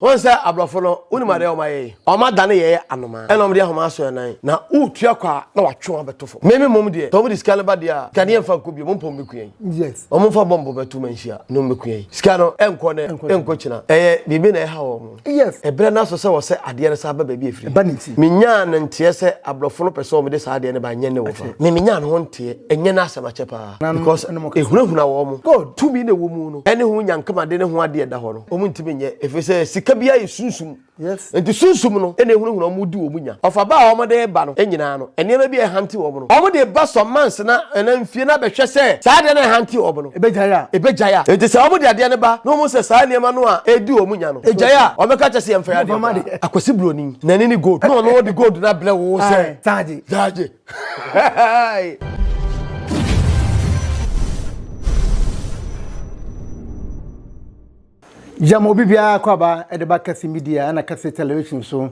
Wohu sɛ aborɔfo no, wonim adeɛ a wɔayɛ yi? Wɔadane yɛn anomaa, ɛna wɔde ahoma asɔ yɛn nan, na woretua kɔ a, na wɔatwe wɔn abɛto fam. Me me mmom deɛ, sɛ wɔde sika no ba deɛ a, sika no yɛmfa nkɔ bio, mompɛ wɔmmɛku yɛn. Yes. Wɔmfa bɔmbo bɛto manhyia na wɔmmɛku yɛn. Sika no, ɛnkɔ nnɛ, ɛnkɔ kyina. Ɛyɛ biribi na ɛha wɔn. Yes. Ɛberɛ no aso sɛ wɔsɛ adeɛ no san ba baabi a ɛfiri. Ɛba ne ti. Menyaa no nteɛ sɛ aborɔfo no pɛ sɛ wɔde saa adeɛ no ba, ɛnyɛ nnɛ wɔfa. Me menyaa no ho nteɛ, ɛnyɛ nnɛ asɛm akyɛ paa. Because ɛhunahuna wɔn. Good. Tumi na ɛwɔ mu no, ɛne ho nyankamade ne ho adeɛ ɛda hɔ no. Wɔn ntumi nyɛ, ɛfiri sɛ sika biara yɛ sunsum. Yes. Nti sunsum no na ehunahuna wɔn di wɔn nya. Ɔfa ba a wɔde reba no nyinaa no, nneɛma bi a ɛhante wɔn no, wɔde ba some months na anaa mfie na abɛhwɛ sɛ saa adeɛ no a ɛhante wɔn no, Ɛbɛgyae a. ɛbɛgyae a. Nti sɛ wɔde adeɛ no ba na wɔhu sɛ saa nneɛma no a ɛredi wɔn nya no, ɛgyae a, wɔbɛka kyerɛ sɛ yɛmfa yɛn adeɛ koraa. Akwasi Buroni, n'ani ne gold, na ɔno ɔde gold no abrɛ wo sɛ. Ae, Gyaagye. Gyama obi biara kɔ aba de ba Kɛse Media na Kɛse Television so.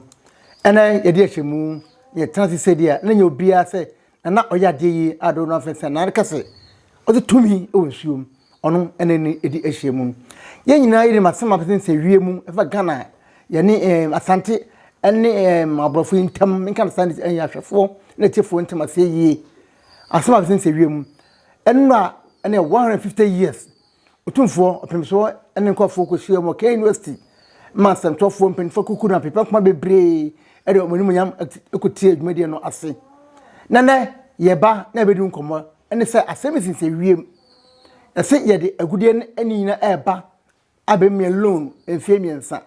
Ɛnɛ yɛde ahyɛ mu na yɛtena ase sɛdi a na nyɛ obiara sɛ na na ɔyɛ adeɛ yi a dodoɔ no afɛ sɛ na kɛse ɔde tumi wɔ nsuo mu ɔno ɛne ne ɛdi ahyia mu. Yɛn nyinaa yɛnim asɛm a pɛsɛ sɛ wie mu ɛfa Ghana yɛne eh, Asante ɛne eh, aborɔfo yi ntam menka no saa ne ɛyɛ ahwɛfoɔ na atiefoɔ ntam aseɛ yie asɛm a pɛsɛ sɛ wie mu ɛno a ɛne 150 years Otumfoɔ Ɔpemsoɔ ne nkurɔfoɔ kɔhyiaam wɔ Kenya University ma nsɛmtwerɛfoɔ mpanimfoɔ akuku no apepa nkoma bebree de wɔn animuonyam kɔtiee dwumadie no ase. Na nɛ yɛba na yɛbɛdi nkɔmmɔ ne sɛ asɛm bi sensɛn wiem. Yɛse yɛde agudeɛ no ne nyina ɛreba abɛmia loan mfeɛ mmiɛnsa.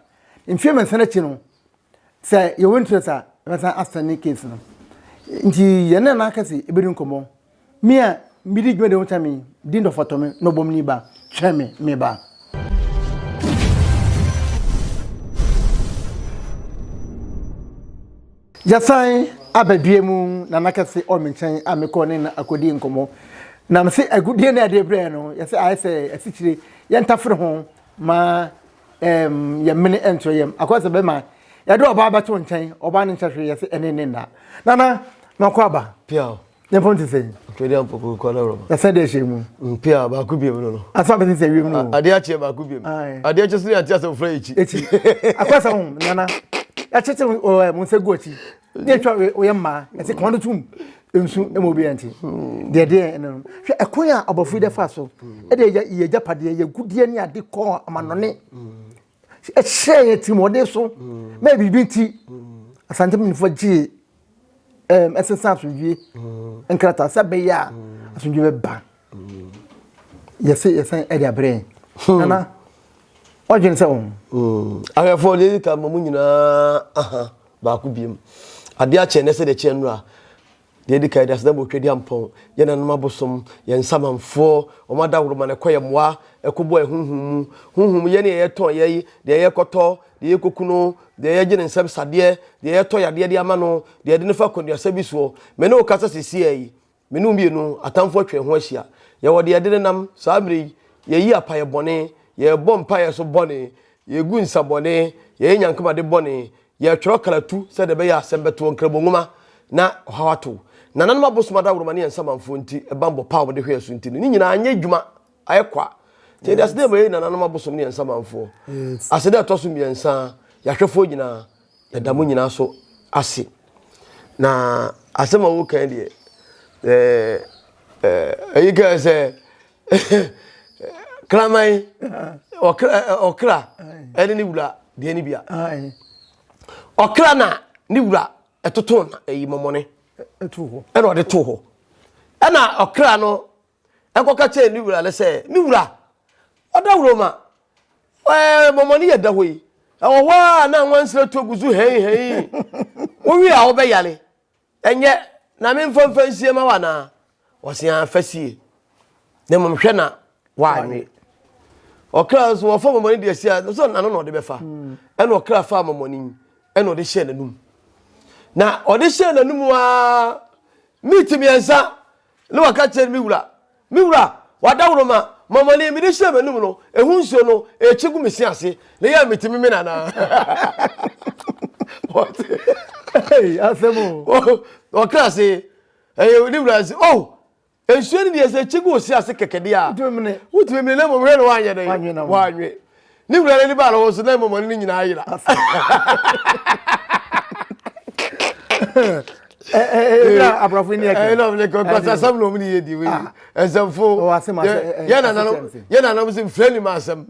Mfeɛ mmiɛnsa no akyi no, sɛ yɛwɔ interest a yɛbɛsan asɛne case no. Nti yɛne Nana Akɛse ɛbɛdi nkɔmmɔ. Me a medi dwuma de ho kyɛ me, di ndɔfɔtɔ me na ɔbɔ me ni ba, kyerɛ me me ba. Yɛsan aba dua mu Nana Kɛse ɔwɔ me nkyɛn a mekɔ ne no akɔdi nkɔmmɔ. Na mese agudeɛ no a yɛde brɛɛ no, yɛsɛ ayɛ sɛ asikyire, yɛntafere ho ma ɛɛm yɛmene ɛnto yɛm. Akɔyɛ sɛ bɛma yɛde ɔbaa bɛto nkyɛn, ɔbaa no nkyɛ hwee yɛse ɛne ne nna. Nana, makɔ aba. Piaw. Ne mpɔn te sɛn? Twɛdeɛ ampɔpɔ kɔ na rɔba. Ɛsɛ deɛ hyɛ mu. Mpia baako biem no no. Asa bɛsi sɛ wiem no. Adeɛ akyeɛ baako biem. Adeɛ akye so ne ate asɛm fura ekyi. Ekyi. Akɔ sɛ ho nana. Yɛakyekye wo mo nsa gu akyi. Ne atwa woyɛ mmaa. Ɛsɛ kɔn do tum. Nsu ɛma obi ɛnte. Deɛ deɛ ɛno no. Hwɛ ɛkwan a abɔfo yi de fa so. Ɛde yɛ yɛ gyapadeɛ yɛ gudeɛ ne ade kɔ amanɔne. Ɛhyɛ yɛ tirimɔden so. Mɛ biribi nti. Asante mpanimfoɔ gyee ɛm ɛsesa asomdwie nkrataa sɛ bɛyɛ a asomdwie bɛba yɛse yɛsan ɛde abrɛ yɛn hmm. nana ɔdwene sɛ wɔn. Hmm. ahwɛfoɔ deɛ ɛdi ka ma mu nyinaa aha baako biem adeɛ akyɛ ne sɛ deɛ kyɛ nnura deɛ ɛdi ka yɛde aseda bɔ twɛdi ampɔn yɛn nanom abosom yɛn nsamanfoɔ wɔn adaworoma na ɛkɔ yɛn mmoa ɛkɔbɔ yɛn honhom mu honhom yɛn ne yɛtɔn yɛ deɛ yɛkɔtɔ deɛ yɛkɔku no, deɛ yɛgye ne nsam sadeɛ, deɛ yɛtɔ yadeɛ de ama no, deɛ yɛde no fa kɔnduasa bi soɔ. Me ne wo kasa seesei yi, me ne wo mmienu, atamfoɔ atwa yɛn ho ahyia. Yɛwɔ deɛ yɛde nenam, saa mmerɛ yi, yɛyi apaeɛ bɔne, yɛrebɔ mpaeɛ so bɔne, yɛgu nsa bɔne, yɛyɛ nyankomade bɔne, yɛretwerɛ kratu sɛdeɛ ɛbɛyɛ a asɛm bɛto wɔ Nkramo nwoma na ɔhaw ato. Nananom abosom adaworoma ne yɛn nsamanfoɔ nti, bammɔ pa a wɔde hwɛ yɛn so nti no, ne nyinaa anyɛ adwuma. ayɛ kwa nti yɛde aseda ma yɛn nananom abosom ne yɛn nsamanfoɔ aseda ɛtɔ so mmiɛnsa yɛahwɛfoɔ nyinaa yɛda mo nyinaa so ase na asɛm a wokan deɛ ɛɛ ɛyi kan sɛ kraman ɔkra ɔkra ɛne ne wura deɛ ne bia ɔkra na ne wura ɛtoto na ɛyi mɔmɔne ɛna ɔde to hɔ ɛna ɔkra no Ɛkɔka kyerɛɛ ne wura no sɛ, Me wura, ɔdawuroma, ɛɛ mɔmɔne yɛ da hɔ yi. Ɛwɔ hɔ a na nwansena tu agu so hɛn hɛn. Wowie a wobɛyare. Ɛnyɛ na memfa mfa nsie ma wo anaa? Ɔse aa fa sie. Na mmom hwɛ na woanwe. Ɔkra nso wɔfa mɔmɔne de asi a, sɛ n'ano na ɔde bɛfa. Ɛna ɔkra faa mɔmɔne yi, ɛna ɔde hyɛɛ n'anum. Na ɔde hyɛɛ n'anum aa, meat mmiɛnsa Na waka kyerɛ me wura, Me wura, w'adaworoma, mɔmɔne mede hyɛɛ m'anom no, ɛho nsuo no, ɛrekye gu me se ase, na ɛyɛ a metumi mene anaa? Asɛm o. Ɔkra se, ɛyɛ ne wura se, oh, nsuo no deɛ sɛ ɛkye gu wo se ase kɛkɛ deɛ a, wotumi mene na mmom hwɛ na woanyɛ dɛn? Woanwe. Ne wura no ani baa ne ho so na mmɔmɔne no nyinaa yera. Aborɔfo ni ɛkɛ. Ɛna ɔmo kɔ kwasasɛm na ɔmo ni yɛ di wei. Ɛsɛmfo. Yɛ nananom yɛ nananom sɛ nfrɛ ni ma asɛm.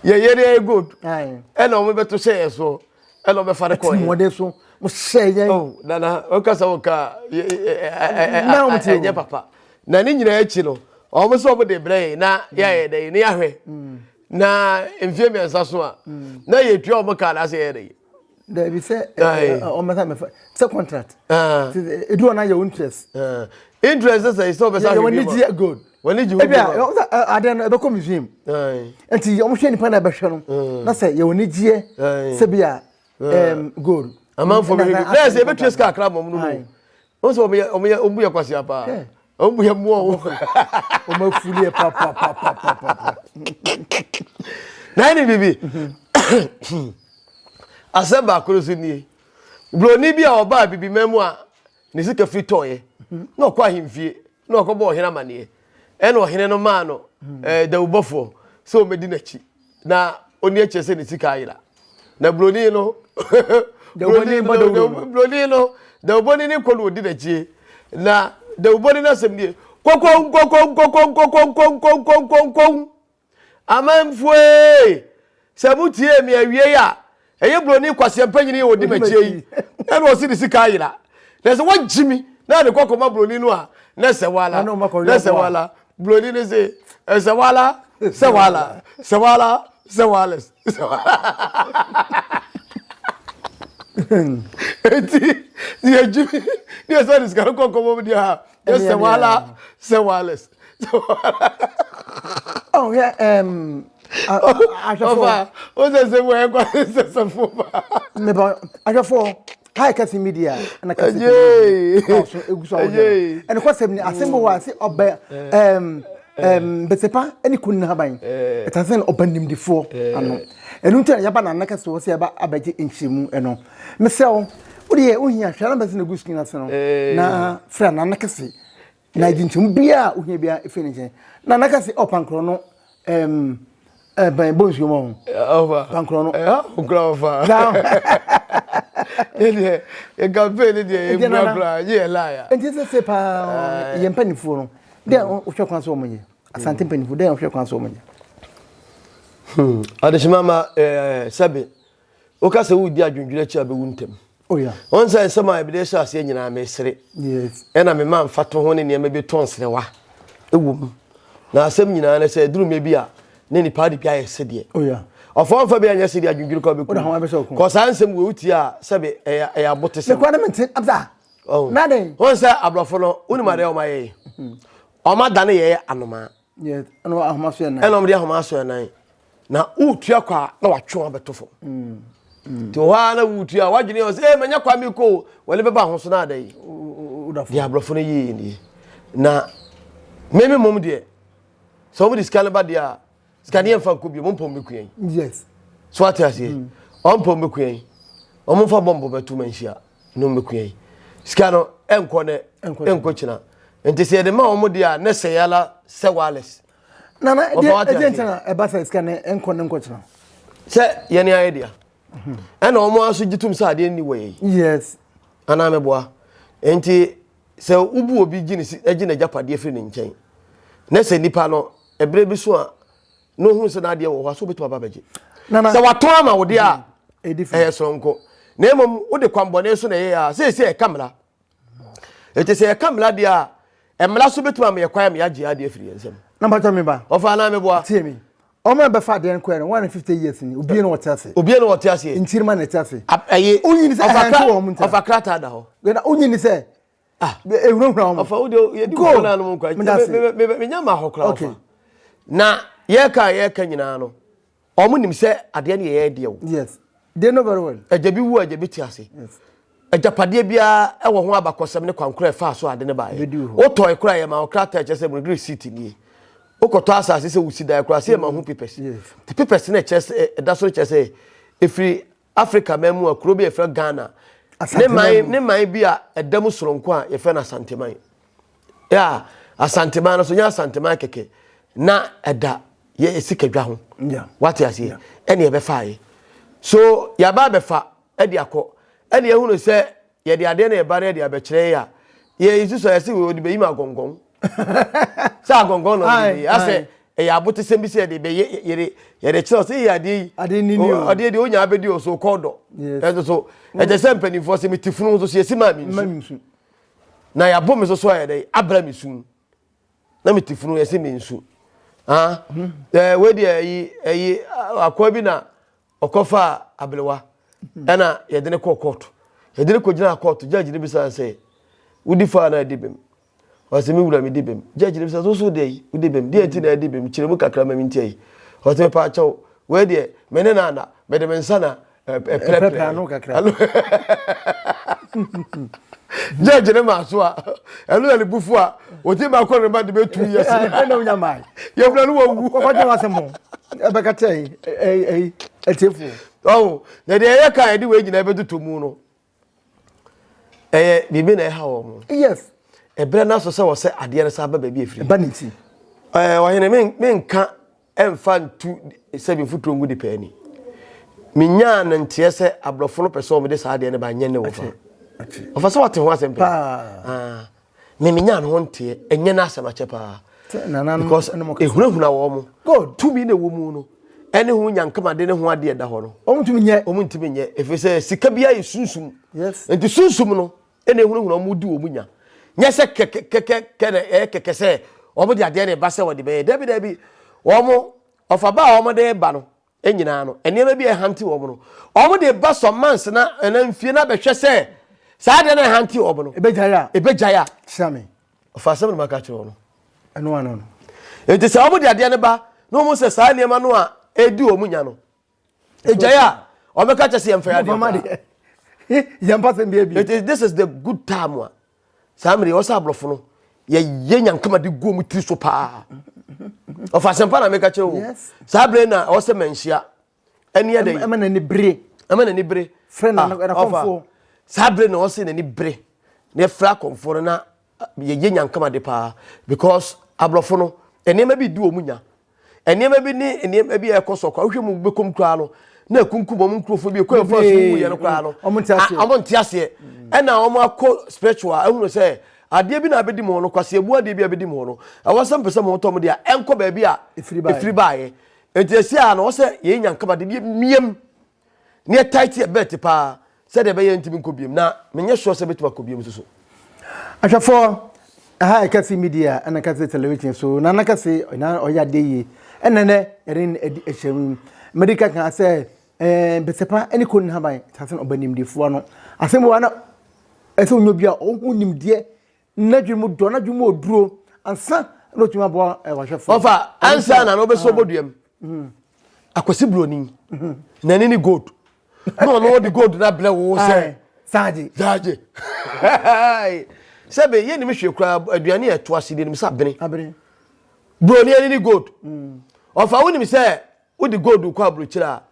Yɛ yɛ yɛ gold. Ɛna ɔmo bɛto hyɛ yɛ so. Ɛna ɔmo bɛfa de kɔ yɛ. Ɛti so mo hyɛ yɛn. Oh nana ɔkasa wɔ ka ɛnyɛ papa. Na ne nyinaa akyi no wɔn sɛ wɔn de brɛ yɛn na yɛayɛ dɛ ne yɛahwɛ na mfie mmiɛnsa so a na yɛtua wɔn kaa na asɛ yɛyɛ dɛ. Dabi sɛ wɔn bɛsa mɛfa sɛ contract. Edu wɔn ayɛ interest. Interest sɛ sɛ wɔbɛsa ahwɛ bi ma. Wɔn gye gold. Wɔn gye ho bi ma. Ebi a adeɛ no ɛbɛkɔ museum. Nti wɔn hwɛ nipa na ɛbɛhwɛ no na sɛ yɛ wɔn gyeɛ sɛ bi a gold. Amanfoɔ bɛhwɛ bi na yɛ sɛ yɛbɛtua sika akra ma wɔn no mu. Wɔn sɛ wɔn yɛ wɔn yɛ wɔn bu yɛ kwasia paa. Wɔn bu yɛ mmoa o. Wɔn afuli yɛ papapapapa. Na ɛne bibi. Asɛm baako no so nie. Buroni bi a ɔbaa bibi man mu a ne sika firi tɔɔyɛ na ɔkɔ ahemfie na ɔkɔbɔ ɔhene amaneɛ. Ɛna ɔhene no maa no ɛɛ dawubɔfoɔ sɛ ɔmmɛdi n'akyi. Na ɔni akyire sɛ ne sika ayera. Na buroni no buroni no buroni no dawubɔni no kɔ na ɔdi n'akyie. Na dawubɔni no asɛm nie kokom kokom kokom kokom kokom kokom kokom amanfoe sɛ motie me awiei a ɛyɛ buroni kwaseɛ mpanyini yɛ ɔdi m'akyie yi ɛna ɔsi ne sika ayera na sɛ wagyi mi na ne kɔ kɔma buroni no a na sɛ wala na sɛ wala Buroni no se, Sɛ wala, sɛ wala, sɛ wala, sɛ wales, sɛ wala. Eti, ne yɛgye mi, ne yɛsɛ de sika no kɔ nkɔmmɔ mu deɛ a, yɛ sɛ wala, sɛ wales, sɛ wala. Oh, yeah, ahwɛfoɔ. Ɔfa, o sɛ sɛ mu ɛkɔ sɛ sɛ fo ba. Meba, ahwɛfoɔ. Hi Kɛse Media ɛna Kɛse TV ɔso egu so ahodoɔ ɛna kɔsɛm ni asɛm wɔ ase ɔbɛ ɛɛm ɛɛm besepa ɛne kun n'ahaban ɛta sɛ ɔbɛ nimdifoɔ ano ɛnu nti na yaba na anaka so sɛ yaba abɛgye nkyerɛmu ɛno mesrɛ wo wodeɛ wohia hwɛ na bɛsɛ na egu screen ase no na frɛ nana kɛse Na gye nkyɛmu biara a wohia biara firi ne nkyɛn. Na na ka se, Ɔ pankorɔ no ɛm ɛbɛn bɔ nsuo ma ho. Ɔfa. Pankorɔ no. Ɛha okura ɔfa. Yɛ deɛ yɛ campaign ne deɛ yɛ bua koraa yɛ yɛ lie a. Nti sɛ sɛ paa yɛ mpanimfoɔ no dɛ wohwɛ kwan sɛ wɔn yɛ Asante mpanimfoɔ dɛ wohwɛ kwan sɛ wɔn yɛ. Hmm adehyema ma ɛɛ sɛbe Woka sɛ woredi adwendwene akyi a bɛwu ntɛm. Oh, yeah. Wɔn sɛ nsɛm a ebi hyɛ aseɛ nyinaa mesere. Yes. Ɛna mema mfatoho ne nneɛma bi tɔ nserewa ɛwɔ mu. Na asɛm nyinaa ne sɛ ɛduru mmerɛ bi a ne nipa de bi ayɛ sedeɛ. Oh, yeah. Ɔfa ɔmfa bi anyɛ sedeɛ adwendwene kɔ bɛku. Kɔ saa nsɛm wei wotie a sɛbe ɛyɛ ɛyɛ abotesɛm. Mekura ne mente absa. Oh. Naden. Wɔn sɛ aborɔfo no wonim adeɛ wɔn ayɛ yi. Wɔn adane yɛyɛ anomaa. Yes. Ɛna ahoma so yɛ nan. Ɛna wɔn de ahoma so yɛ nan. Na wotua kɔ a na watwe wɔn abɛto fam. Nti wɔ hɔ ara na wotua a wadwene yɛ sɛ ee manya kwa mi kɔ o wɔne bɛba ho so na ada yi. Deɛ aborɔfo no yie nie. Na meme mmom deɛ sɛ wɔn de sika no ba deɛ a sika no yɛmfa nkɔ bio mo mpɔn bɛku yɛn. Yes. So ate aseɛ. Wɔn mpɔn bɛku yɛn. Wɔn mfa bɔmbo bɛto ma nhyia na wɔn bɛku yɛn. Sika no ɛnkɔ nɛ ɛnkɔ kyina. Nti sɛ yɛde ma wɔn deɛ a ne sɛ yɛala sɛ wireless. Nana ɛdeɛ ɛdeɛ nti na ɛba sɛ sika no nkɔ ne nkɔkyena. Sɛ yɛne ayɛ dea. Ɛna wɔn aso gye tom sɛ adeɛ nni wɔ yɛ yi. Yes. Anaa meboa. Nti sɛ wobu obi gye ne si gye n'agyapadeɛ firi ne nkyɛn na sɛ nipa no ɛberɛ bi so a na ohun sɛ n'adeɛ wɔ hɔ a so obetumi aba abɛgye. Nana sɛ watɔn ama wo deɛ a ɛyɛ soronko na mmom wode kwanbɔne so na ɛyɛ a seesei ɛka mmara. Enti sɛ yɛka mmara deɛ a, mmara so bɛtumi ama yɛ kwan ama yɛagye adeɛ afiri yɛn nsam. Na mpakyɛ me ba. Ɔfa anaa meboa. Tie me. Ɔmo a bɛfa adeɛ no kɔɛ no 150 years ni obiara na ɔte ase. Obiara na ɔte aseɛ. Nkyirima na ɛte ase. Ɛyi. Onyi ni sɛ ɛhɛn to wɔn ntina. Ɔfa krataa da hɔ. Na onyi ni sɛ. Ah. Ehunahuna wɔn. Ɔfa wo deɛ yɛdi nkɔmɔ na anum nkwa. Medase. Me me me nya ma hɔ koraa Okay. ɔfa. Na yɛka yɛka nyinaa no. Wɔn nim sɛ adeɛ no yɛ yɛn deɛ o. Yes. They know very well. Agya bi wu a agya bi te ase. Yes. Agyapadeɛ biara wɔ ho abakɔsɛm ne kwan korɔ ɛfaa so ade no baeɛ. Bɛdi hɔ. Wotɔe koraa yɛma wo krataa ɛkyerɛ sɛ mmerɛ receipt nie. Wokɔtɔ asase sɛ wosi dan koraa sɛ yɛma ho papers. Yes. Nti papers no ɛkyerɛ sɛ ɛda so no kyerɛ sɛ ɛfiri Africa man mu a kuro bi a yɛfrɛ Ghana ne man ne man bi a ɛda mu soronko a yɛfrɛ no Asanteman. Yeah, Asanteman no so nyɛ Asanteman kɛkɛ. na ɛda yɛ sikadwa ho. Wate aseɛ? Ɛne yɛbɛfaeɛ. So yɛaba abɛfa de akɔ. Ɛne yɛhunu sɛ yɛde adeɛ na ɛba na yɛde abɛkyerɛ yɛ a, yɛyi so sɛ yɛse wɔde bɛyi ma agɔngɔn. Sɛ agɔngɔn na wɔde bɛyi. Asɛ ɛyɛ abotesɛm bi sɛ yɛde bɛyɛ yɛde yɛde kyerɛ sɛ yɛ adeɛ yi. Adeɛ ni ni o. Adeɛ deɛ onya abɛdi o so kɔɔ dɔ. Ɛnso so ɛkyɛ sɛ mpanimfoɔ sɛ mete funu nso so yɛsi maa me nsu. Na yɛabɔ me so so ayɛ dɛ abra me sum. Na mete funu yɛsi me nsu. Ah, ɛɛ wei deɛ ɛyi ɛyi akoa bi na Ɔkɔfaa aberewa ɛna yɛde no kɔɔ kɔɔto. Yɛde no kɔgyinaa kɔɔto, judge no bisaa no sɛ, wodi fɔ anaa adi bem? Ɔse, me wura medi bem. Judge no bisaa no sɛ, wo so deɛ wodi bem? Deɛ nti na adi bem? Kyerɛ mu kakra ma mentie yi. Ɔse, mepaa kyɛw, wei deɛ me ne no ana, mede me nsa na ɛprɛprɛ ano kakra. Judge ne maa so a, ɛno na ne bufu a, ɔti ma kɔ ne ma de bɛ tu yɛ se. Ɛna onya maa. Yɛwura no wawu. Kɔkɔgye wasɛm ho. Ɛbɛka kyɛ ɛyi ɛtiefo. Ɔho, na deɛ ɛyɛ ka yɛde wei nyinaa bɛtoto mu no, ɛyɛ biribi na ɛha wɔn. Yes. Ɛberɛ no aso sɛ wɔ sɛ adeɛ no san ba baabi efiri. Ɛba ne ti. Ɛɛ ɔhene menka Ɛmfa ntu sɛbi mfuturo ngu nipa ani. Menyaa no nteɛ sɛ aborɔfo no pɛ sɛ wɔde saa adeɛ no ba nyɛ ne wɔfa. Ɔfa sɛ wɔte ho asɛm pɛ. Ah, me menyaa no ho nteɛ ɛnyɛ no asɛm akyɛ paa. Because ehunahuna wɔn mo. Tumi na ɛwɔ mu no ɛne ho nyankamade ne ho adeɛ ɛda hɔ no. Wɔn ntumi nyɛ. Wɔn ntumi nyɛ. Ɛfiri sɛ sika bi ayɛ sunsum. Yes. Nti sunsum no ɛna ehunahuna wɔn di wɔn nya. Nyɛ sɛ kɛkɛ na ɛyɛ kɛkɛ sɛ wɔn de adeɛ na ɛba sɛ wɔde bɛyɛ. Dabi dabi, wɔn ɔfa ba a wɔn de ba no nyinaa no, nneɛma bi a ɛhante wɔn no, wɔn de ba some months na ɛna mfie na bɛhwɛ sɛ saa adeɛ na ɛhante wɔn no. Ebegyae a. Ebegyae a. Kyerɛ me. Ɔfa asɛm na maka kyerɛ wɔn no. Ɛno ano no. Nti sɛ wɔn de adeɛ no ba na wɔn sɛ saa nneɛma no a ɛdi wɔn nya no. Egyae a ɔbɛka kyɛ sɛ yɛmfa yɛ adeɛ koraa. Yɛmpa sɛm bi abi. It is this is the good time a saa mmerɛ ɔsɛ aborɔfo no yɛyɛ nyankama de gu wɔn tiri so paa. Ɔfa asɛmpa na meka kyerɛ wo. Saa berɛ na ɔsɛ manhyia ɛne ɛdɛ yi. Ɛma n'ani bere. Ɛma n'ani bere. Frɛ na akɔmfoɔ. Saa berɛ na ɔsɛ n'ani bere na yɛfrɛ akɔmfoɔ no na yɛyɛ nyankama de paa because aborɔfo no nneɛma bi di wɔn nya. Nneɛma bi ne nneɛma bi a ɛkɔ so koraa, wohwɛ mu bɛkɔm koraa no, na akunkum wɔn nkurɔfoɔ bi, ɛkɔ ɛfa so wuyɛ no koraa no, wɔn nte aseɛ. Wɔn nte aseɛ. Ɛna wɔn akɔ spiritual ahunu sɛ adeɛ bi na abɛdi mu no, kwasi ebu adeɛ bi abɛdi mu no, ɛwɔ sɛ mpɛ sɛ mo tɔ mo deɛ ɛnkɔ baabi a efiri baayɛ. Nti esi a na wɔsɛ yɛn nya nkaba de bi miem. Ne yɛ tight yɛ belt paa sɛdeɛ ɛbɛyɛ ntumi nkɔ biom na menyɛ sure sɛ bɛtumi akɔ biom nso so. Ahwɛfoɔ, ɛha yɛ Kɛse Media ɛna Kɛse Television so. Nana Kɛse na ɔyɛ adeɛ yie. Ɛna nɛ yɛde no adi ahyia mu. Mede ka kan sɛ ɛɛ bɛsɛpa ɛne kɔn haban saa sɛ ɔba nimdefoɔ ano. Asɛm wɔ na ɛsɛ onye obi a ɔho nimdeɛ n'adwene mu dɔ n'adwene mu oduro ansa na otumi aboa eh, wahwɛfoɔ. Ɔfa ansa na na ɔbɛsɔ bɔ duam. Mm. Akwasi buroni mm-hmm. n'ani ne gold na ɔno ɔde gold na brɛ wo sɛ saagye saagye sɛbe yɛ nim hwee koraa aduane yɛ to ase deɛ nim sɛ abene buroni ani ne gold mm. ɔfa wo nim sɛ wode gold kɔ aburokyire a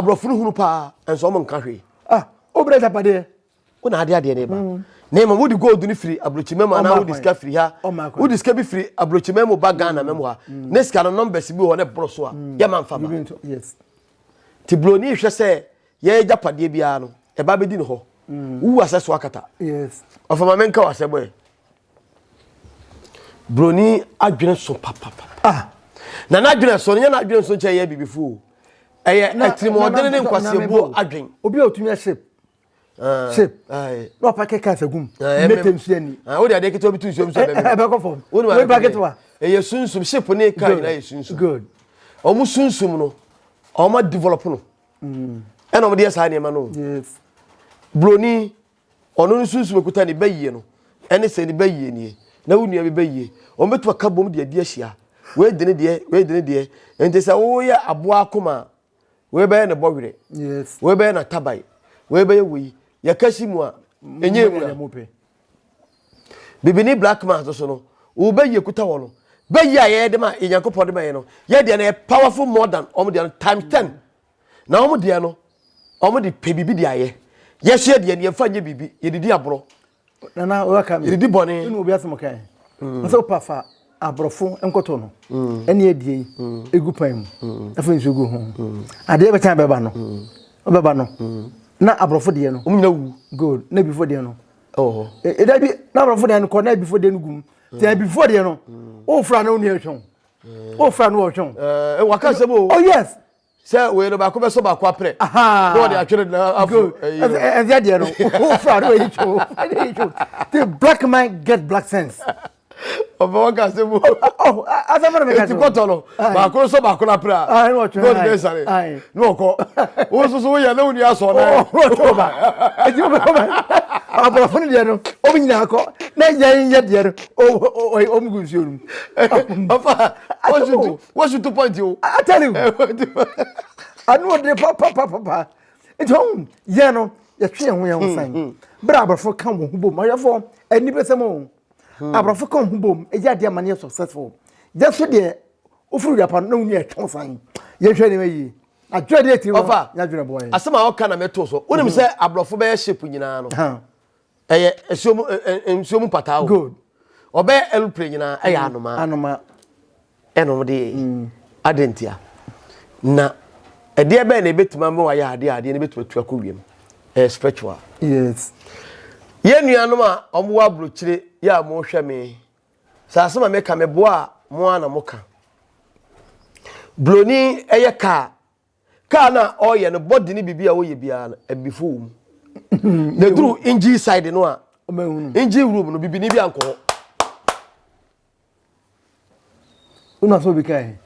aborɔfo no hunu paa nso ɔmo nka hwee ah wobrɛ agyapadeɛ Wo na ade adeɛ no ba. Mm. Na mmom wode gold no firi aburokyima mu anaa wode sika firi ha. Wode sika bi firi aburokyima mu ba Ghana mm. mu ha. Mm. Ne sika no numbers bi wɔ hɔ na ɛboro so a mm. yɛma mfa ma. Nti buroni hwɛ sɛ yɛyɛ gyapadeɛ biara no ɛba bɛdi ne hɔ. Wowu asɛ so akata. Ɔfa ma menka wɔ asɛm ɛ. Buroni adwene so papapapa. Ah. Na n'adwene so no nyɛ n'adwene so nkyɛn yɛ bibifo o. Ɛyɛ atirimuɔdene ne nkwaseabuo adwene. Obi a otumi ahyɛ Ah, ship na ɔpa kɛkɛ asɛ gum mete nsuo ani ah, wode adeɛ ketewa bi to nsuo mu sɛ ɛbɛkɔ fam wei ba ketewa ɛyɛ sunsum ship ne kaa nyinaa yɛ sunsum good ɔmo sunsum no ɔmo develop no mm. ɛna ɔmo de yɛ saa nneɛma no broni ɔno no sunsum ekuta ne bɛyie no ɛne sɛ ne bɛyie nie na wo nua bi bɛyie ɔmo bɛtuma ka bom de adi ahyia wei de ne deɛ wei de ne deɛ nti sɛ woyɛ aboa akoma Wei bɛyɛ ne bɔwerɛ. Wei bɛyɛ n'ataban. Wei bɛyɛ wei. Yɛka si mu a, ɛnyɛ emu a. Bibini black man so no, wo bɛyie kuta wɔ no. Bɛyie a yɛyɛ de ma yɛ Nyankopɔn de ma yɛ no, yɛ deɛ no yɛ powerful more than wɔn deɛ no times ten. Na wɔn deɛ no, wɔn de pɛ biribi de ayɛ. Yɛso yɛ deɛ no, yɛmfa nyɛ biribi, yɛdidi aborɔ. Nana, wɔka mi. Yɛdidi bɔne. Ɛna obi asɛm kan. Nso pa fa. Aborɔfo nkɔtɔ no ɛne adie yi egu pan mu afei nso gu ho. Adeɛ bɛkyɛn bɛba no ɔbɛba no na aborɔfo deɛ no. Wɔn nyinaa wu. Good na ebifo deɛ no. Ɛwɔ hɔ. Ɛda bi na aborɔfo deɛ no kɔ na ebifo deɛ no gu mu. Te ebifo deɛ no wofra na onua twɛn. Wofra na wɔtwɛn. Ɛɛ waka asɛm o. Oh yes. Sɛ wei no baako bɛsɔ baako aprɛ. Na wɔde atwere na afo. Ɛnfɛ deɛ no wofra na wɔyi twɛn wofra na wɔyi twɛn. The black man get black sense. Ɔfɛ wɔn ka asɛm o. Oh asɛm na meka Eti kɔtɔ no baako sɔ baako na aprɛ a. Na wɔtwe na wɔde bɛ sare. Na wɔkɔ. Wo nso so woyɛ na wo nua sɔ na. Wɔtwe ba. Eti wɔbɛ wɔbɛ aborɔfo no deɛ no wɔn nyinaa kɔ na yɛn yɛ deɛ no wɔn gu nsuo no mu. Ɔfa wɔsu wɔsu two point o. I tell you. Ano ɔde papapapa. Nti wɔn yɛn no yɛtwe yɛn ho yɛn ho san. Bere aborɔfo ka wɔn ho bom ayɛfo ani bɛ sɛm o. Aborɔfo ka wɔn ho bom ɛyɛ adeɛ ama no yɛ successful. Yɛn so deɛ ofiri wia pa no na wɔn yɛ twɛn san. Yɛhwɛ nneɛma yie. Adwene deɛ ti Ɔfa nyɛ adwene bɔ yɛn. Asɛm a ɔka na mɛto so. Wonim sɛ aborɔfo bɛyɛ ship nyinaa no. Ɛyɛ nsuo mu nsuo mu mpataa o. Good. Ɔbɛyɛ aeroplane nyinaa ɛyɛ anomaa. Anomaa. Ɛna wɔde yɛ. Adɛn ntia? Na ɛdeɛ bɛn na ebetumi ama wayɛ adeɛ a adeɛ no ebetumi atu akɔ wiem? Ɛyɛ spiritual. Yes. Yɛn nuanom a wɔwɔ aburokyire yɛ a wɔhwɛ me sɛ asɛm a meka meboa a mo ara na moka. Buroni ɛyɛ kaa. Kaa no a ɔreyɛ no body ne biribi a ɔyɛ biara no abibifo wɔ mu. Na eduru engine side no a engine room no bibini bi ankɔ hɔ. Wona sɛ obi kae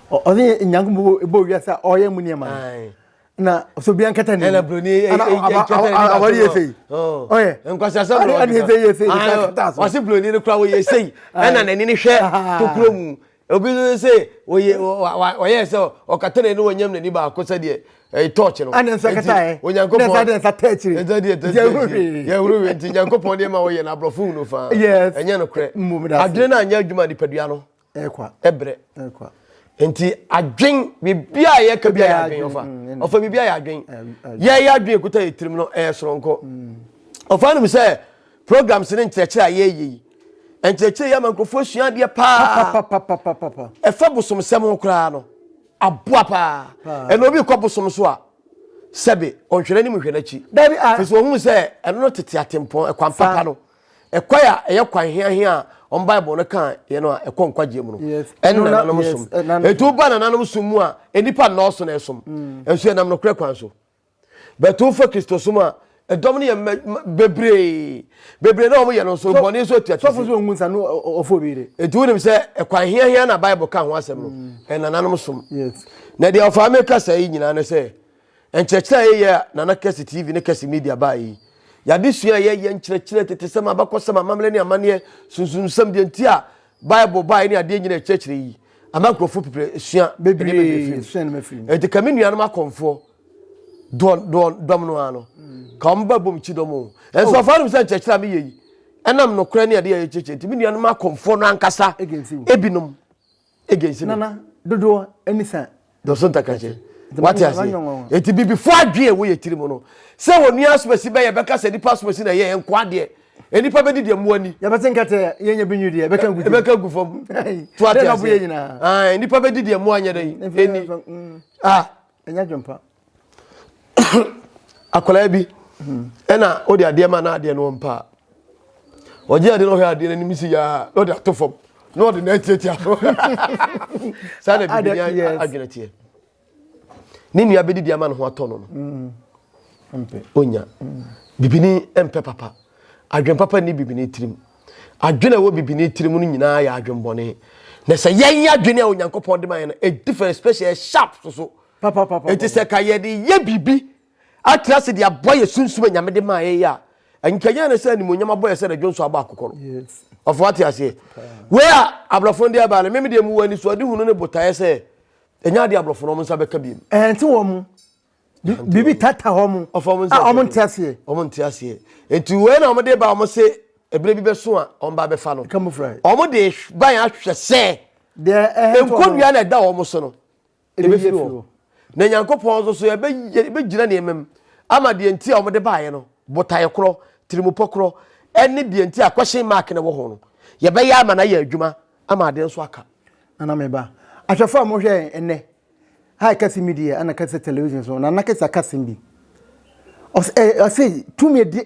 ɔne Nyankopɔn bɔ wiase a ɔyɛ mu nneɛma no na sɛ obi ankata ne ɛna broni awɔre yɛ sei ɔyɛ nkwasi asɛm na ɔde ka yɛ sei ɔse broni no kora wɔyɛ sei ɛna n'ani no hwɛ tokuro mu Obi nso se oye ɔyɛ sɛ ɔkata n'ani wɔnyam n'ani baako sɛdeɛ ɛyɛ tɔɔkye no. Ɛna nsa kata ɛ. Onyankopɔn ɛna nsa tɛ akyire. Ɛnsa deɛ tɛ akyire. Yɛhuru hwee nti Nyankopɔn deɛ ma wɔyɛ no aborɔfo hunu faa. Yes. Ɛnyɛ no korɛ. Adwene no anyɛ adwuma nipadua no. Ɛkwa. Ɛbrɛ. Ɛkwa. Nti adwen biribi a yɛka bi a yɛ adwen ɔfa ɔfa biribi a yɛ adwen yɛyɛ adwen ekuta yɛ tirim no ɛyɛ soronko ɔfa nom sɛ Programs ne nkyerɛkyerɛ a yɛyɛ yi, nkyerɛkyerɛ yi ama nkurɔfoɔ asua adeɛ paa. Ɛfa bosomsɛm ho koraa no, aboa paa. Ɛna obi kɔ bosom so a, sɛbe ɔnhwɛ n'anim nhwɛ n'akyi. Firi sɛ ɔhunu sɛ ɛno no tete atempɔn, ɛkwan papa no, ɛkwan a ɛyɛ kwan heahea a wɔn Bible no ka yɛ no a ɛkɔ nkwagyeɛ mu no, ɛne nananom som. Ɛti woba nananom som mu a, nnipa nnɔɔso na ɛsom. Nso yɛnam nokorɛ kwan so. But wofa Kristosom a, ɛdɔm no yɛ bebree. Bebree na wɔyɛ no nso, bɔne nso atua Sɔfo so ngu nsa no ɔfo bi de. Enti wonim sɛ ɛkwan hiahia na Bible ka ho asɛm no, ɛnananom som. Na deɛ ɔfaa me kasa yi nyinaa ne sɛ, nkyerɛkyerɛ a yɛyɛ a Nana Kɛse TV ne Kɛse Media baa yi, yɛade sua a yɛyɛ nkyerɛkyerɛ tetesɛm, abakɔsɛm, amammerɛ ne amanneɛ, sunsumsɛm, deɛ nti a Bible baeɛ ne adeɛ nyinaa ɛkyerɛkyerɛ yi, ama nkurɔfoɔ pipire sua bebree firi mu. Enti ka me nuanom akɔmfoɔ, dɔn dɔn dɔm no ara no ka wɔn ba bom kyi dɔm o ɛnso ɔfa nom sɛ nkyerɛkyerɛ a meyɛ yi ɛnam nokorɛ ne adeɛ a yɛkyerɛkyerɛ nti me nuanom akɔmfoɔ no ankasa ebinom egensi me nana dodoɔ ani sa dɔso ntakrakye wate aseɛ eti bibifoɔ adwene ɛwɔ yɛ tiri mu no sɛ wɔn nua asomasi bɛyɛ bɛka sɛ nipa asomasi na ɛyɛ nkoa deɛ nipa bɛdi deɛ mmoa ni yɛbɛte nkɛtɛ yɛnyɛ bi nwi deɛ ɛbɛka gu ɛbɛka gu fam to ate aseɛ nipa bɛdi deɛ mmoa nyɛ dɛ ɛni ah Ɛnyɛ adwempa. Akwadaa bi ɛna ɔde adeɛ ma na adeɛ no ɔmpa a ɔgye adeɛ no ɔhwɛ adeɛ no anim si yaa na ɔde ato fam na ɔde na atiatia so saa na bibini adwene teɛ ne nua bɛdidi ama ne ho atɔ no no mm. Onya bibini mpɛ papa adwene papa ni bibini tirim Adwene a ɛwɔ bibini tirim no nyinaa yɛ adwenbɔne. Na sɛ yɛn adwene a Onyankopɔn de ma yɛn no, ɛ different special, ɛ sharp soso. Enti sɛ ka yɛde yɛ biribi atra ase de aboa yɛ sunsum a Nyame de maa yɛn yi a, nka yɛn ne sɛ animuonyam abɔ yɛ sɛ na dwonso abɔ akokɔ no. Ɔfo wate aseɛ. Wei a aborɔfo no de aba no, meme deɛ mewɔ anisoadehunu ne botaeɛ sɛ ɛnyɛ adeɛ aborɔfo no wɔn nsa bɛka biem. Ɛnte wɔn mu. Biribi tata hɔ mo a wɔn nte aseɛ. Wɔn nte aseɛ. Nti wei na wɔn de ba wɔn se ebire bi bɛso a wɔn ba bɛfa no. Camouflage. Wɔn de ba yɛn ahwɛ sɛ. Deɛ ɛhɛn to wɔn. Nkonnwa na ɛda wɔn so no. Ebefiri hɔ. Na Nyankopɔn nso so yɛbɛgyina nneɛma mu ama deɛ nti a wɔn de baeɛ no botaeɛ korɔ tirimupɔ korɔ ɛne deɛ nti a question mark na ɛwɔ ho no yɛbɛyɛ ama no ayɛ adwuma. ama adeɛ nso aka. Nana me ba. Ahwɛfo a mohwɛ yɛn ɛnnɛ, ha yɛ Kɛse Media ɛna Kɛse Television so, Nana Kɛse aka asɛm bi. Ɔse, ɛ, ɔse tumi adi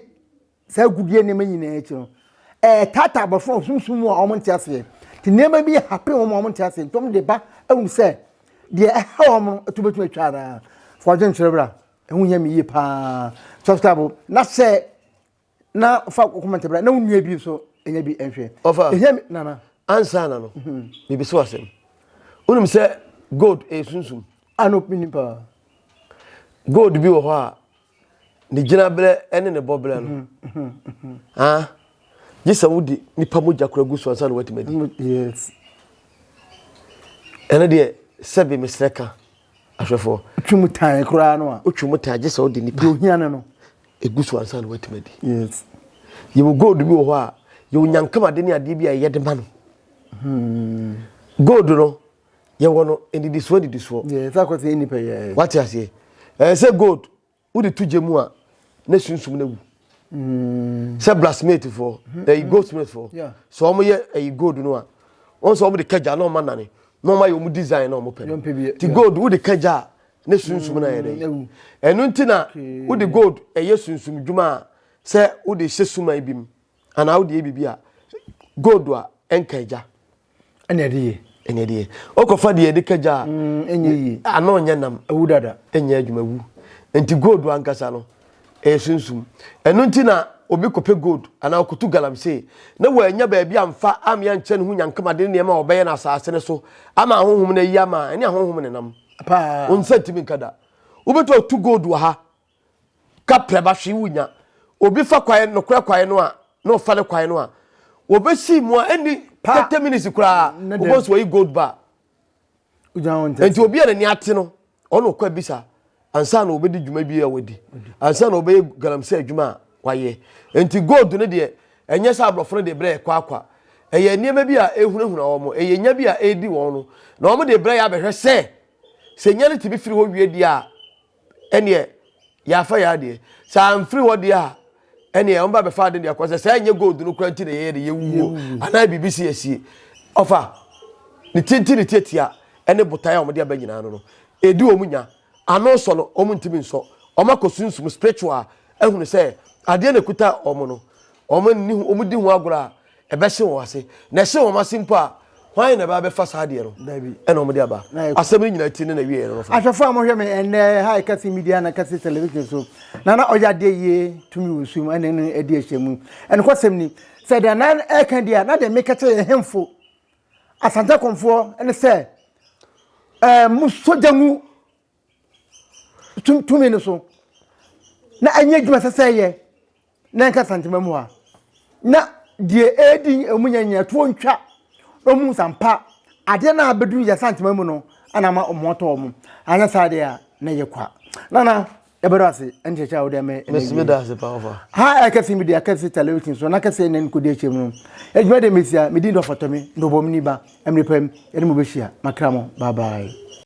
saa agudeɛ nneɛma nyinaa akyi no, ɛretaataa abɔfra wɔ sunsum mu a wɔn nte aseɛ. Nti nneɛma bi happen wɔn a wɔn nte aseɛ, nti wɔn de ba ahu sɛ deɛ ɛha wɔn no ɛto bɛtumi atwa anaa. Fa w'adwenkyerɛ bra, ɛho hia me yie paa. Subscribe na hyɛ na fa comment bra na wo nua bi nso ɛnya bi nhwɛ. Ɔfa. Ɛhia me nana. Ansa na no, mebisa wo asɛm. Wonim sɛ gold ɛyɛ sunsum? Ano menim paa. Gold bi wɔ hɔ a ne gyinaberɛ ne ne bɔberɛ no ah gye sɛ wode nipa mogya kora gu so ansa na woatumi adi. Yes. Ɛno deɛ sɛbe mesrɛ ka ahwɛfoɔ. Wotwi mu tan koraa no a. Wotwi mu tan gye sɛ wode nipa. Deɛ ohia no no. Egu so ansa na woatumi adi. Yes. Yɛwɔ gold bi wɔ hɔ a yɛwɔ nyankamade ne adeɛ bi a yɛde ma no. Gold no yɛwɔ no nnidisoɔ nnidisoɔ. Yes, akɔ sɛ nipa yɛ. Wate aseɛ? Ɛyɛ sɛ gold wode to gya mu a na sunsum no awu. Sɛ blacksmith foɔ, ɛyi goldsmith foɔ, sɛ wɔn yɛ ɛyi gold no a, wɔn sɛ wɔn de ka gya na wɔn anane na wɔn ayɛ wɔn design na wɔn pɛ no. Ti gold wode ka gya a na sunsum no ayɛ dɛ. Ɛno nti na wode gold ɛyɛ sunsum dwuma a sɛ wode hyɛ suman bi mu anaa wode yɛ biribi a gold a ɛnka gya. Ɛna ɛde yɛ. Ɛna ɛde yɛ. Okɔfa deɛ yɛde ka gya a. Ɛnyɛ yie. Ano nyɛ nam. Awu dada. Ɛnyɛ adwuma wu. Nti gold ankasa no ɛyɛ sunsum. Ɛno nti na obi kɔpɛ gold anaa ɔkɔtu galamsey na wannya baabi amfa ammea nkyɛ ne ho nyankamade ne nneɛma a ɔbɛyɛ no asaase no so ama ahonhom no ayi ama a, ɛne ahonhom nenam. Paa. Wo nsa ntumi nka da. Wobɛtumi atu gold wɔ ha ka prɛba hwee wunya. Obi fa kwae nokorɛ kwae no a na ɔfa ne kwae no a wɔbɛsi mu a ɛnni 30 minutes koraa wobɛhu sɛ wɔyi gold bar. Nti obi a n'ani ate no ɔno ɔkɔ abisa ansa na ɔbɛdi dwuma bi a wadi ansa na ɔbɛyɛ galamsey adwuma a wayɛ. Nti gold no deɛ ɛnyɛ sɛ aborɔfo no de brɛ ɛkɔ akwa. Ɛyɛ nneɛma bi a ɛhunahuna wɔn, ɛyɛ nya bi a ɛredi wɔn no na wɔn de brɛ yɛ abɛhwɛ sɛ sɛ nya no tumi firi hɔ wie deɛ a ɛneɛ yɛafa yɛ adeɛ sɛ amfiri hɔ deɛ a ɛneɛ wɔn ba bɛfa ade deɛ akɔ sɛ sɛ ɛnyɛ gold no kora nti na yɛyɛ de yɛwuo anaa biribi si asie ɔfa ne tinti ne tiatia ɛne botae a wɔde aba nyinaa no no ɛdi wɔn nya ano sɔ no wɔn ntumi nsɔ wɔn akɔ sunsum spiritual ahunu sɛ adeɛ na ɛkuta wɔn no wɔn nni wɔn di ho agorɔ a Ɛbɛhye wɔn ase. Na ɛhye wɔn ase mpo a, hwan na ɛbɛba abɛfa saa adeɛ no? Dabi. Ɛna wɔde aba. Asɛm no nyinaa ti ne n'awieeɛ no no fa. Ahwɛfo a mohwɛ me ɛnnɛ ha Kɛse Media na Kɛse Television so na na ɔyɛ adeɛ yie tumi wɔ nsuo mu ɛne no adi ahyia mu. Ɛnokwasɛm ni, sɛ deɛ na ɛreka deɛ a, na deɛ meka kyerɛ yɛn hemfo Asante Akɔmfoɔ ne sɛ ɛɛ mo sogya ngu tumi no so na ɛnyɛ adwuma sɛ sɛ ɛyɛ na ɛnka Santema mu ha na deɛ ɛredi ɔmu nya nyina toɔ ntwa na ɔmu sampa adeɛ no a bɛduru yɛ Santema mu no ana ama ɔmo atɔ ɔmo anyɛ saa deɛ a na ɛyɛ kwa nana ɛbɛdɔ ase ɛne kyerɛkyerɛ a wode ama ɛnɛ da ase pa ɔfa ha ɛkɛse media kɛse television so na kɛse ɛnɛ nkɔdi akyɛ mu no adwuma deɛ mesia medin dɔ fɔtɔ me ndɔbɔ me ni ba ɛmere pam ɛne mo bɛhyia makra mo bye bye.